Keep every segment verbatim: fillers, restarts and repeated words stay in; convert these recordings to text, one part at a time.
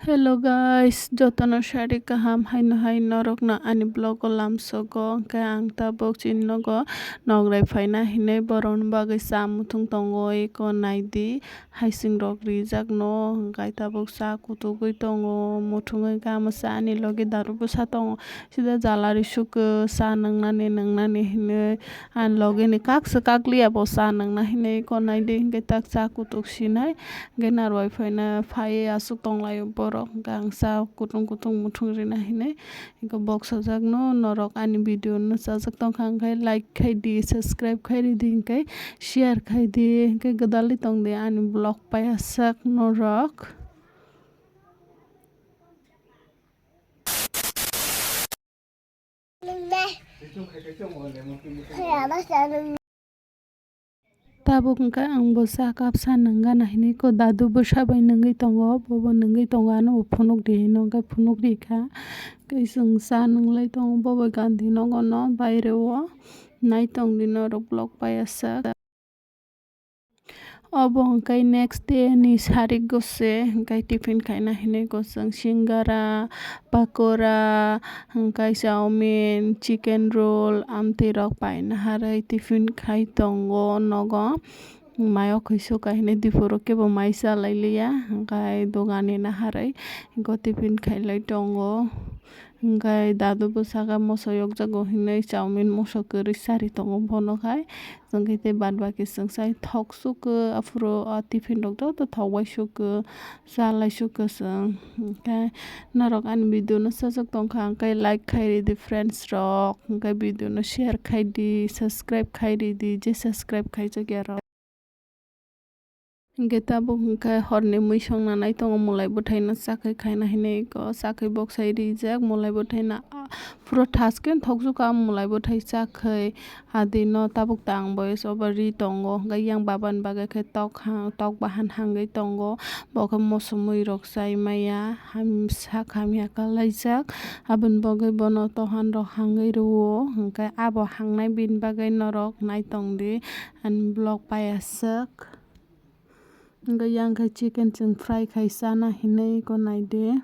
Hello guys, jotono sari kaham, haino hai norokno ani vlog o lamsogo, hwnkhe ang tabuk chini nogo nograi phaina hinwi borokni bagwi cha muthung tongo, eko naidi. Haising rok rijak no, hwnkhe tabuk cha kutugwi tongo, muthungwi kha mwsa ani logi daru bwsa tongo, sida jala ri sukha cha nwngnani nwngnani hinwi. Ani logi ni kak se kak liya bo cha nwngna hinwi eko naidi, hwnkhe tak cha kutuk sinai, hwnkhe narwai phaina phaiwi aswk tonglaio borok, hwnkhe ang cha kutung kutung muthung rina hinwi. Eko boksajak no norok ani video no chajak tongkha, hwnkhe like khai di, subscribe khai ridi, hwnkhe share khai di, hwnkhe gwdalwi tong di ani vlog payasak norok. Tabuk hwnkhe ang bo cha cup sa nwnggana hinwi ko dadu bwsa bai nungwi tongo, bobo nungwi tongo, ano bo phunuk di hino hwnkhe phunuk rikha. Tei chwng cha nwnglai tongo, bobo gandhi nogo no baire o, naitong di norok vlog payasak. Obo hwnkhe next day ni sarik gose hwnkhe tiffin khaina hinwi gosong singara, pakora, hwnkhe chowmin, chicken roll, amtwi rok paina harwi tiffin khai tongo nogo. Mayo khuisu kahinwi diphuru kebo mai chalai liya, hwnkhe dogani naharwi go tiffin khailai tongo. Hwnkhe dadu bwsaka moso yokjago hinwi chowmin moso kwrwi chari tongo bono khai. Hwnkhe tei bad baki chwng sai thok sukha, aphuru o tiffin rok joto thok bai sukha, chalai sukha chwng. Hwnkhe norok ani video no chajak tongkha, hwnkhe like khai ridi friends rok, hwnkhe video no share khai di, subscribe khai ridi, je subscribe khaijak ya rok. Hwnkhe tabuk hwnkhe horni mui songna nai tongo, mulai bwthai no chakhwi khaina hinwi eko chakhwi boksai rijak, mulai bwthai no, ah, phuru thaskhe thokjwk ah mulai bwthai chakhwi. Adi no tabuk tang boyes obo ri tongo, hwnkhe yang baba ni bagwi khe tok ha, tok bahan hangwi tongo, bo khe moso mui rok chai maya, ham sak hamya kalaijak, aboni bagwi bono tohan rok hangwi rwo, hwnkhe abo hangnai bini bagwi norok nai tong di. Ani vlog paiyaswk. Hwnkhe yang khe chicken chwng fry khai chana hinwi eko naidi.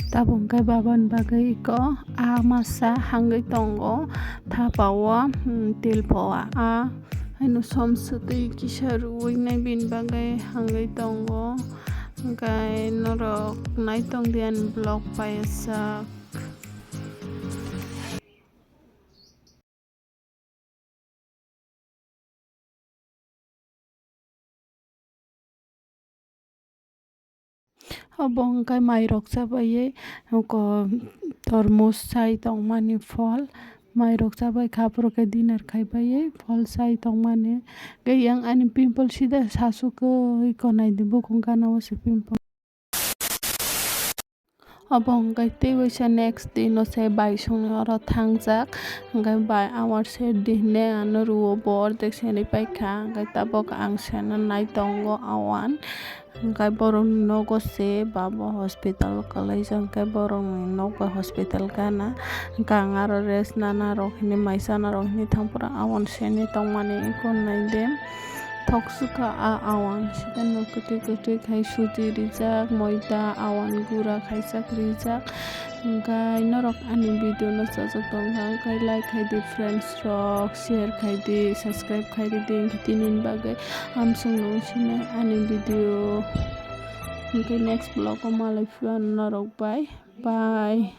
Tabuk hwnkhe babani bagwi eko ah masa hangwi tongo thapa o, hmm, tilpo ah. Haino som swtwi kisa rwui nai bini bagwi hangwi tongo. Hwnkhe norok nai tongdi ani vlog paiyaswk. Obo hwnkhe mairok chabaiwi, oko tormos chai tongmani phol, mairok chabai kha, aphuru khe dinner khaibai phol chai tongmani. Tei yang ani pimple sida sasukha, oi konai di bukung gana o se pimple. Obo hwnkhe tei waisa next day no se bai songni oro thangjak, hwnkhe bai awan ser di hinwi ano rwo, bo ordek serwi paikha, hwnkhe tabuk ang sena nai tongo awan, hwnkhe borokni nogo se baba hospital kwlaijak, hwnkhe borokni nok bai hospital gana, hwnkhe ang aro rest nana rok hinwi mai chana rok hinwi thangphuru awan serwi tongmani eko naidi. Thok sukha a awan, sida no kwtwi kwtwi khai suji rijak, moida, awan gura khaijak rijak. Hwnkhe norok ani video no chajak tongkha, hwnkhe like khai di friends rok, share khai di, subscribe khai di, hwnkhe tini ni bagwi amsong no sina ani video. Hwnkhe next vlog o malai phiyano norok bai. Bye.